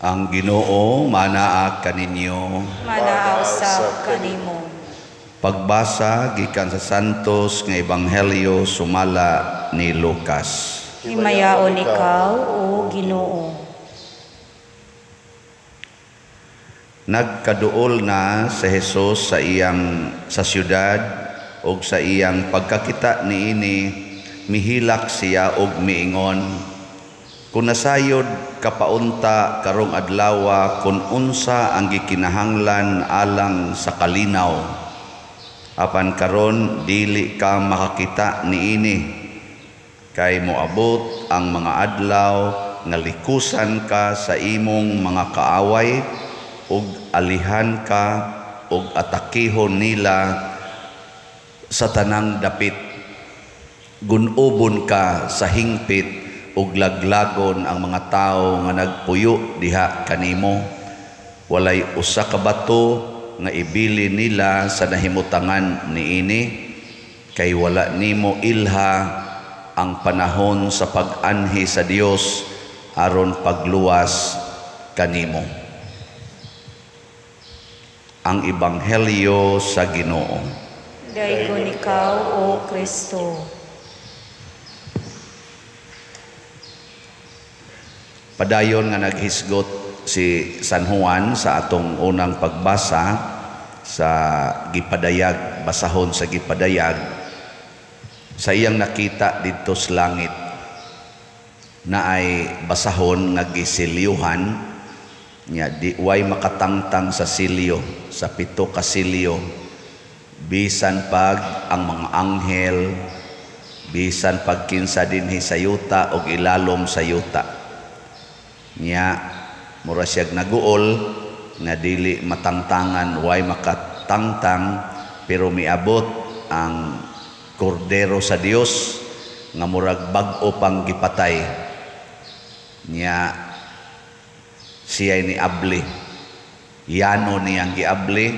Ang Ginoo manaa kaninyo. Manaa usab kanimo. Pagbasa gikan sa Santos nga Ebanghelyo sumala ni Lucas. Himayaon ikaw, o Ginoo. Nagkaduol na si Jesus sa iyang sa syudad ug sa iyang pagkakita niini mihilak siya og miingon, "Kun nasayod kapaunta karong adlawa kun unsa ang gikinahanglan alang sa kalinaw, apan karon dili ka makakita niini, kay moabot ang mga adlaw nga likusan ka sa imong mga kaaway ug alihan ka ug atakihon nila sa tanang dapit. Gun-obon ka sa hingpit ug laglagon ang mga tawo nga nagpuyo diha kanimo. Walay usa ka bato nga ibili nila sa nahimutangan niini, kay wala nimo ilha ang panahon sa pag-anhi sa Dios aron pagluwas kanimo." Ang Ebanghelyo sa Ginoo. Daygon ikaw, O Kristo. Padayon nga naghisgot si San Juan sa atong unang pagbasa sa gipadayag, basahon sa gipadayag, sa iyang nakita didto sa langit na ay basahon nga gisilyuhan niya, di way makatangtang sa silyo, sa 7 ka silyo, bisan pag ang mga anghel, bisan pag kinsa dinhi sa yuta og ilalom sa yuta. Nya mura siyag naguol nga dili matangtangan, way makatangtang, pero miabot ang kordero sa Dios nga murag bag-o pang gipatay. Nya siya'y niabli, yano niyang giabli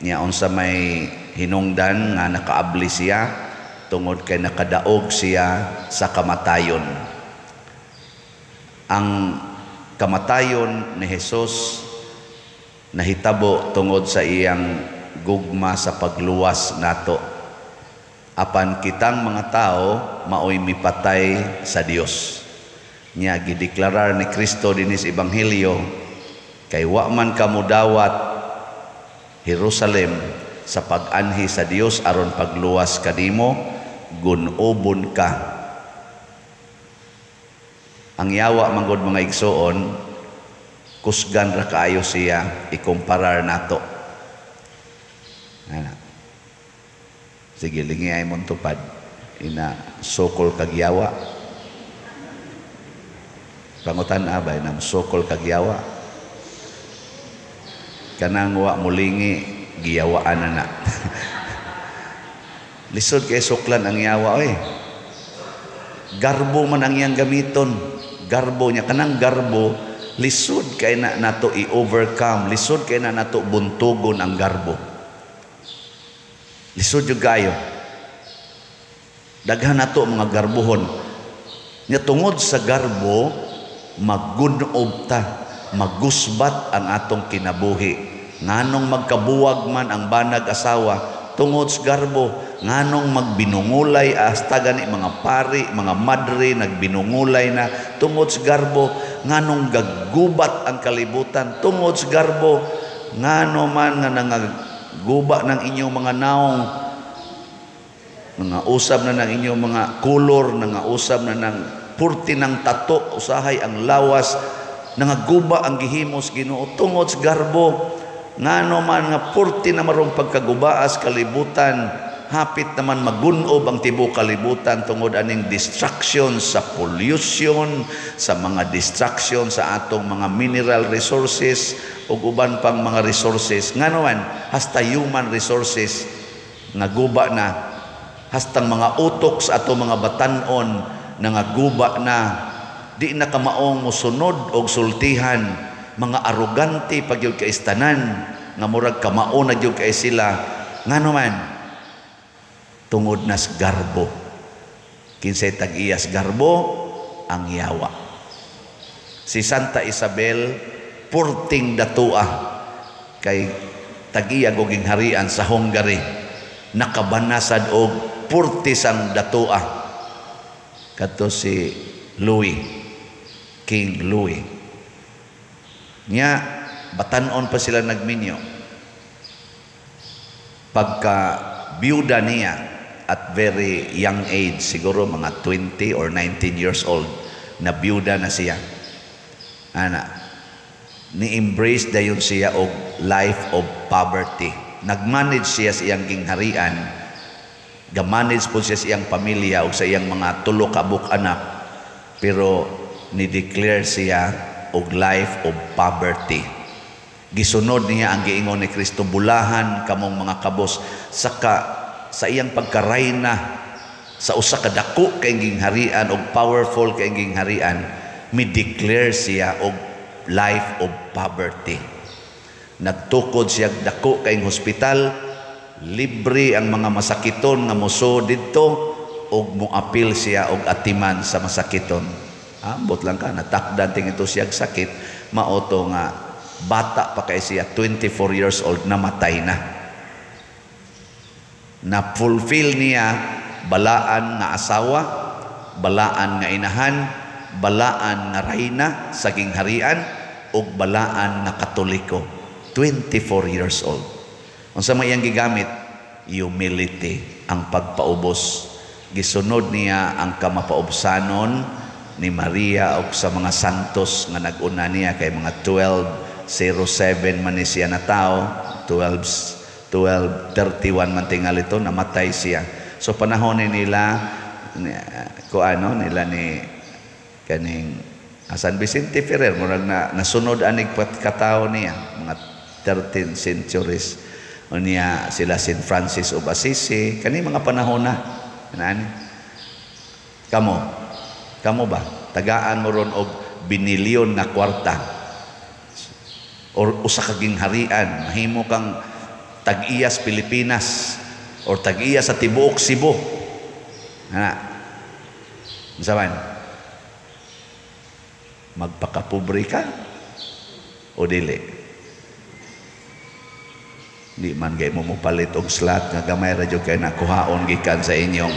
niya, unsa may hinungdan nga nakaabli siya tungod kay nakadaog siya sa kamatayon. Ang kamatayon ni Jesus nahitabo tungod sa iyang gugma sa pagluwas nato. Apan kitang mga tao maoy mipatay sa Dios. Nya gideklarar ni Kristo dinhi sa Ebanghelyo, kay wa man kamudawat Jerusalem sa pag-anhi sa Dios aron pagluwas kanimo, gun-obon ka. Ang yawa manggod mga igsoon, kusgan ra kaayo siya ikumparar nato. Ana. Sige, lingi ay mong tupad. Ina sokol kag yawa. Pangutan abay na sokol kag yawa. Kanang wa mulingi giyawaan na na. Lisod kay suklan ang yawa oy. Garbo man ang iyang gamiton. Garbo niya kanang garbo, lisod kay na nato i-overcome, lisod kay na nato buntugon ang garbo. Lisod jud kayo. Daghan nato mga garbohon. Nya tungod sa garbo, maggunob ta, magusbat ang atong kinabuhi. Nganong magkabuwag man ang banag asawa tungod sa garbo, nganong magbinungulay hasta gani mga pari, mga madre nagbinungulay na tungod sa garbo, nganong gaggubat ang kalibutan tungod sa garbo, ngano man nga nangaguba ng inyong mga naong, mga usab na ng inyong mga kolor, nangausab na ng purti ng tato, usahay ang lawas, nangaguba ang gihimos Ginoo tungod sa garbo. Ngano man nga purti na marong pagkagubaas kalibutan, hapit naman magunob ang tibuok kalibutan tungod aning destruction sa pollution, sa mga destruction sa atong mga mineral resources ug uban pang mga resources. Ngano man hasta human resources naguba na, hastang mga utok sa atong mga batan-on nangaguba na, di na kamaong mosunod og sultihan, mga arogante pag gyud kaistanan nga murag kamao na gyud kay sila. Ngano man tungod nas garbo. Kinsay tag-iyas garbo? Ang yawa. Si Santa Isabel Purting datoa kay tag-iya og harian sa Hungary. Nakabanasad og purti sang datoa kadto si Louis, King Louis. Nya batan-on pa sila nagminyo. Pagka biyuda niya at very young age, siguro mga 20 or 19 years old, na biyuda na siya. Ana, ni-embrace dayon siya og life of poverty. Nag-manage siya sa iyang gingharian, ga-manage po siya sa iyang pamilya o sa iyang mga tulo ka buok anak, pero ni-declare siya og life of poverty. Gisunod niya ang giingon ni Kristo, "Bulahan kamong mga kabos." Saka sa iyang pagkarayna sa usa ka dako kay gingharian og powerful kay gingharian, mi-declare siya og life of poverty. Nagtukod siya dako kay hospital, libre ang mga masakiton nga muso didto, og moapil siya og atiman sa masakiton. Ambot lang ka natakdan ting ito siya sakit. Mao to nga bata pa kay siya, 24 years old, namatay na. Na fulfill niya balaan nga asawa, balaan nga inahan, balaan nga rayna sa gingharian, ug balaan nga Katoliko. 24 years old. Unsa may iyang gigamit? Humility, ang pagpaubos. Gisunod niya ang kamapaubsanon ni Maria ug sa mga santos nga nag-una niya, kay mga 1207 man ni siya na tao, 12 1231 man tingali to namatay siya. So panahon ni nila ni, ko ano nila ni kaning San Vicente Ferrer, murag na nasunod anig katao niya, mga 13 centuries. Unya sila Saint Francis of Assisi, kani mga panahon na nani. Kamo, kamo ba tagaan mo ron og binilyon nga kwarta or usa ka gingharian, mahimo kang tag-iyas Pilipinas or tag-iya sa tibuok Cebu, ana, unsa man, magpakapobre ka o dili? Di man gay mo mopalit og slot nga gamay ra jud kay nakuhaon gikan sa inyong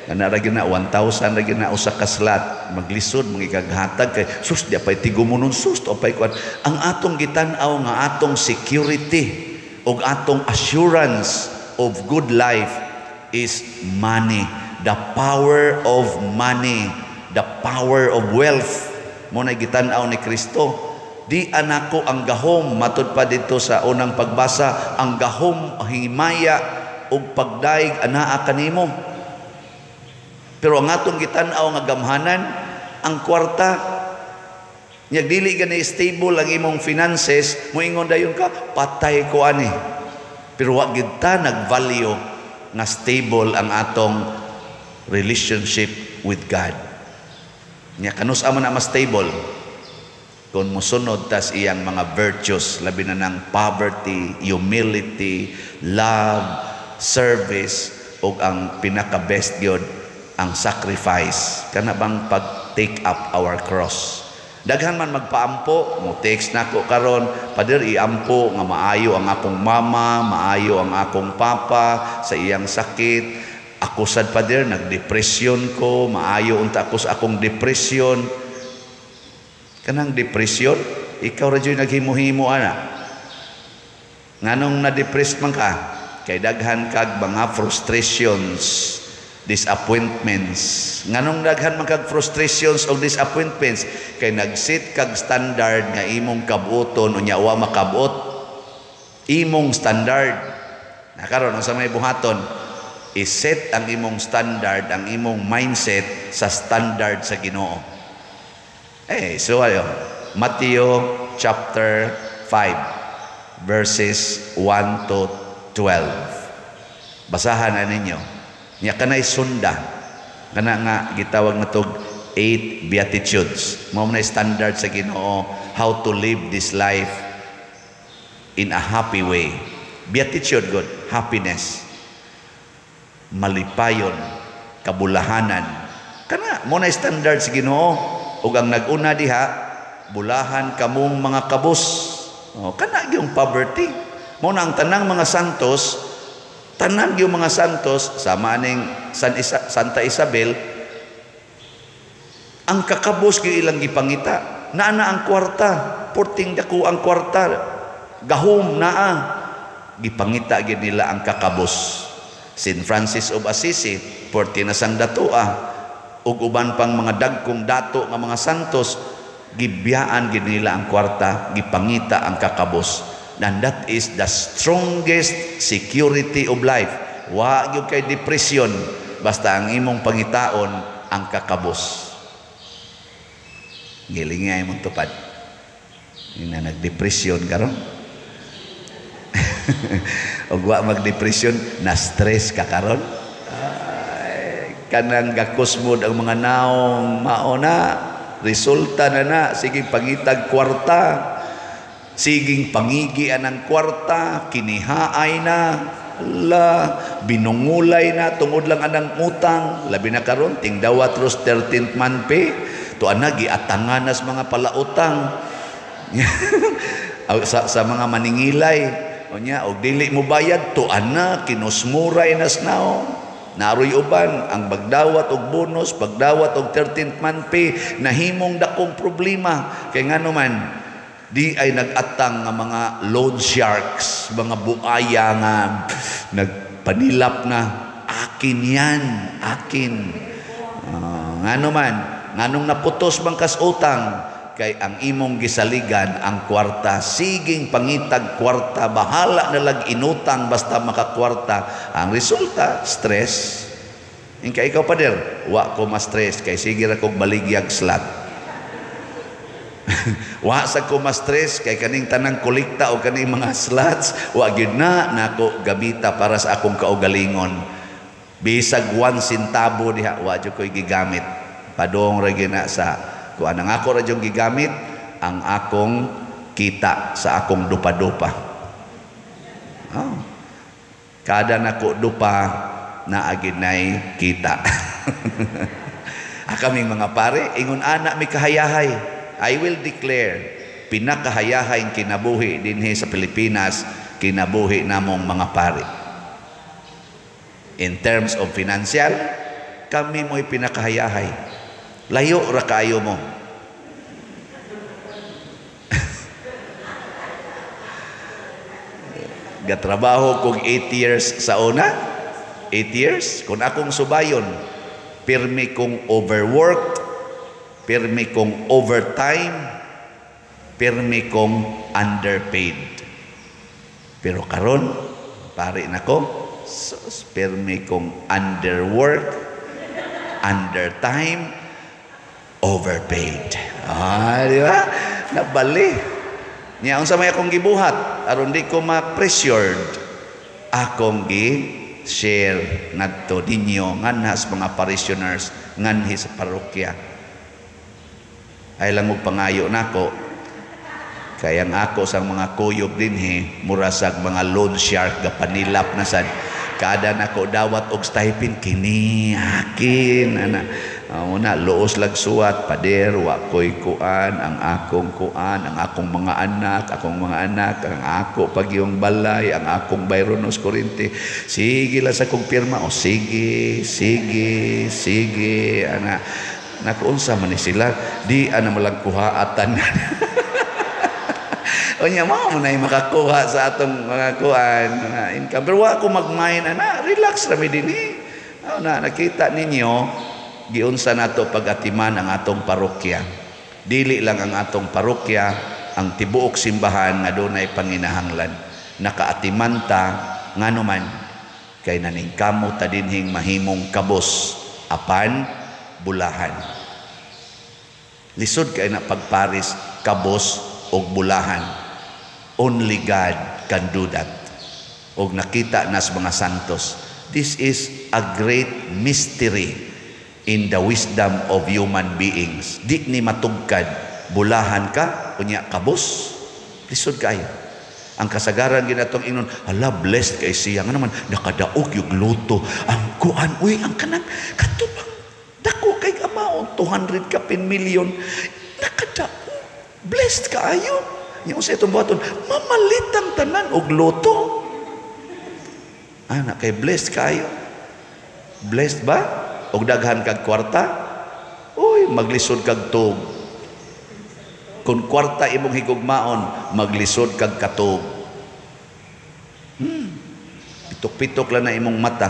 kana ra gyud na 1,000 ra gyud na usa ka slot. Maglisod mangikaghatag kay sus, di pay tigumunon, sus to pay kuan. Ang atong gitan-aw nga atong security ug atong assurance of good life is money, the power of money, the power of wealth. Mo na gitan-aw ni Kristo, "Di anako ang gahom." Matud pa dito sa unang pagbasa, ang gahom, himaya ug pagdaig anaa kanimo. Pero ang atong gitan-aw nga gamhanan, ang kwarta. Nya dili gani stable ang imong finances, moingon dayon ka, "Patay ko ani." Pero wa gid ta nag-value nga stable ang atong relationship with God. Nya kanus man na mas stable? Kung mosunod tas iyang mga virtues, labi na ng poverty, humility, love, service, ug ang pinaka best gyud, ang sacrifice, kana bang pag take up our cross. Daghan man magpaampo, mo text nako karon, "Pader, iampo nga maayo ang akong mama, maayo ang akong papa sa iyang sakit. Ako sad, Pader, nagdepresyon ko, maayo unta ako sa akong depression." Kanang depression, ikaw ra jud naghimo-himo ana. Nganong na-depressed man ka? Kay daghan kag mga frustrations, disappointments. Nganong daghan man kag frustrations o disappointments? Kay nag-set kag standard nga imong kabuoton, unya wa makabot imong standard. Na karon, unsa may buhaton? I-set ang imong standard, ang imong mindset sa standard sa Ginoo. Eh, so ayo, Matthew chapter 5 verses 1 to 12. Basahan na ninyo. Nya kanay sunda. Kana nga gitawag na tog eight beatitudes. Mao na standard sa Ginoo how to live this life in a happy way. Beatitude, good, happiness. Malipayon, kabulahanan. Kana mo na standard sa Ginoo. Ug ang nag-una diha, Bulahan kamong mga kabos. Oh, kana gyung poverty. Mao na ang tanang mga santos, tanan gyung mga santos sama aning Santa Isabel, ang kakabos gyud ilang gipangita. Naa na ang kwarta, porting dako ang kwarta, gahom naa, gipangita gyud nila ang kakabos. Saint Francis of Assisi, porti na sang datoa, ug uban pang mga dagkong dato nga mga santos, gibiyaan gyud nila ang kwarta, gipangita ang kakabos. And that is the strongest security of life. Wa gyud kay depression basta ang imong pangitaon ang kakabos. Giling nga imong tupad. Ina nagdepresyon karon. Og wa magdepresyon, na stress ka karon. Ay, kanang gakusmod ang mga naong mao na, resulta na na, sige pangitag kwarta, siging pangigi anang kwarta, kinihaay na, la binungulay na tungod lang anang utang, labi na karon tingdawat ros 13th month pay, tuan na giatanganas mga palautang sa mga maningilay. Unya og dili mo bayad, tuan na kinusmuray nas naong. Naroy uban ang bagdawat og bonus, pagdawat og 13th month pay, nahimong dakong problema. Kay ngano man di ay nagatang nga mga loan sharks, mga buaya nga nagpanilap na, akin yan, akin. Ngano man, nganong naputos bang kas utang, kay ang imong gisaligan ang kwarta, siging pangitag kwarta, bahala na lag inutang basta makakwarta. Ang resulta, stress. Ingka ikaw pader, wa ko ma-stress kay sige ra kog baligyag slot. Wa sa ko ma-stress kay kaning tanang kolekta o kaning mga slots, wa gyud na nako gamita para sa akong kaugalingon. Bisag 1 centavo diha wa jud koy gigamit. Padong ra gyud na sa kuan. Ang ako ra jud gigamit ang akong kita sa akong dupa-dupa. Oh. Kada nako dupa naa gid nay kita. Kaming mga pare, ingon ana mi kahayahay. I will declare, pinakahayahay kinabuhi dinhi sa Pilipinas, kinabuhi namong mga pare. In terms of financial, kami mo'y pinakahayahay. Layo ra kaayo mo. Gatrabaho kog 8 years sa una. 8 years kung akong subayon, pirmi kong overworked, pirmi kong overtime, pirmi kong underpaid. Pero karon pare nako, sus, pirmi kong underwork, undertime, overpaid. Ah, di ba? Nabali. Nya unsa may akong gibuhat aron di ko ma-pressured, akong gi-share ngadto ninyo nganha sa mga parishioners nganhi sa parokya. Ay lang og pangayo nako kay ang ako sang mga kuyog dinhi mura sag mga loan shark gapanilap na sad. Kada nako dawat og stipend kini akin ana. Una luos lag suwat pader wa koy kuan ang akong kuan ang akong mga anak, ang ako pagyong balay, ang akong bayronos kurente. Sige lang sa kong pirma o sige sige sige ana. Nakuunsa man ni sila di ana malang kuhaatan. Unya mao man ay makakuha sa atong mga kuan mga income. Pero wa ko magmain ana, relax ra mi dinhi. Na nakita ninyo giunsa nato pag-atiman ang atong parokya. Dili lang ang atong parokya, ang tibuok simbahan nga dunay panginahanglan. Nakaatiman ta ngano man kay naningkamo ta dinhing mahimong kabos apan bulahan. Lisod kay na pagparis kabos og bulahan. Only God can do that. Og nakita nas mga santos. This is a great mystery in the wisdom of human beings. Di ni matugkad, bulahan ka, unya kabos. Lisod kayo. Ang kasagaran ginatong ingnon, ala blessed kay siya. Nga naman, nakadaog yung luto. Ang kuan, uy, ang kanang katubang dako kay amao, 200 kapin million. Nakadaog. Blessed kaayo. Nya unsa itong buhaton? Mamalitang tanan og lotto. Ana kay blessed kaayo. Blessed ba? Og daghan kag kwarta? Uy, maglisod kag tug. Kung kwarta imong higugmaon, maglisod kag katog. Pitok-pitok lang na imong mata.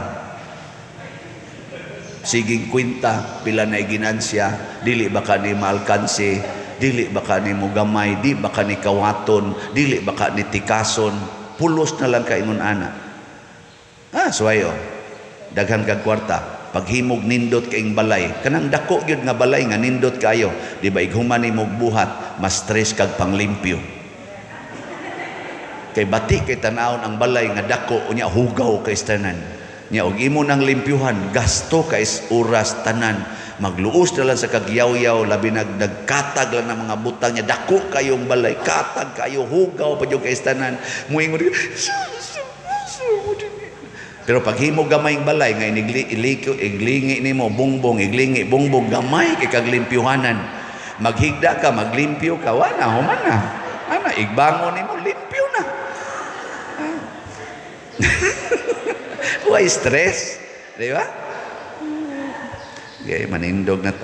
Siging kwenta, pila na ginansya, dili ba ka ni maalkanse, dili ba ka ni mugamay, di ba ka ni kawaton, dili ba ka ni tikason, pulos na lang ka ingon ana. Ah, suwayo. Daghan kag kwarta, paghimog nindot kaing balay, kanang dako gyud nga balay nga nindot kayo, di ba ighuman nimo buhat, mas stress kag panglimpyo. Kay bati kay tanawon ang balay nga dako, unya hugaw kay tanan. Nya og imo nang limpyuhan, gasto kay oras tanan. Magluos na lang sa kagyaw-yaw, labi nagkatag lang ng mga butang niya, dako kayong balay, katag kayo, hugaw pa jud kay tanan. Muingon, pero pag himo gamay balay nga inigli iliko iglingi nimo bongbong, iglingi bongbong, gamay kay kag limpyuhanan. Maghigda ka, maglimpyo ka, wala human na. Ana igbangon nimo limpyo na. Why stress? Di ba? Okay, manindog na ta.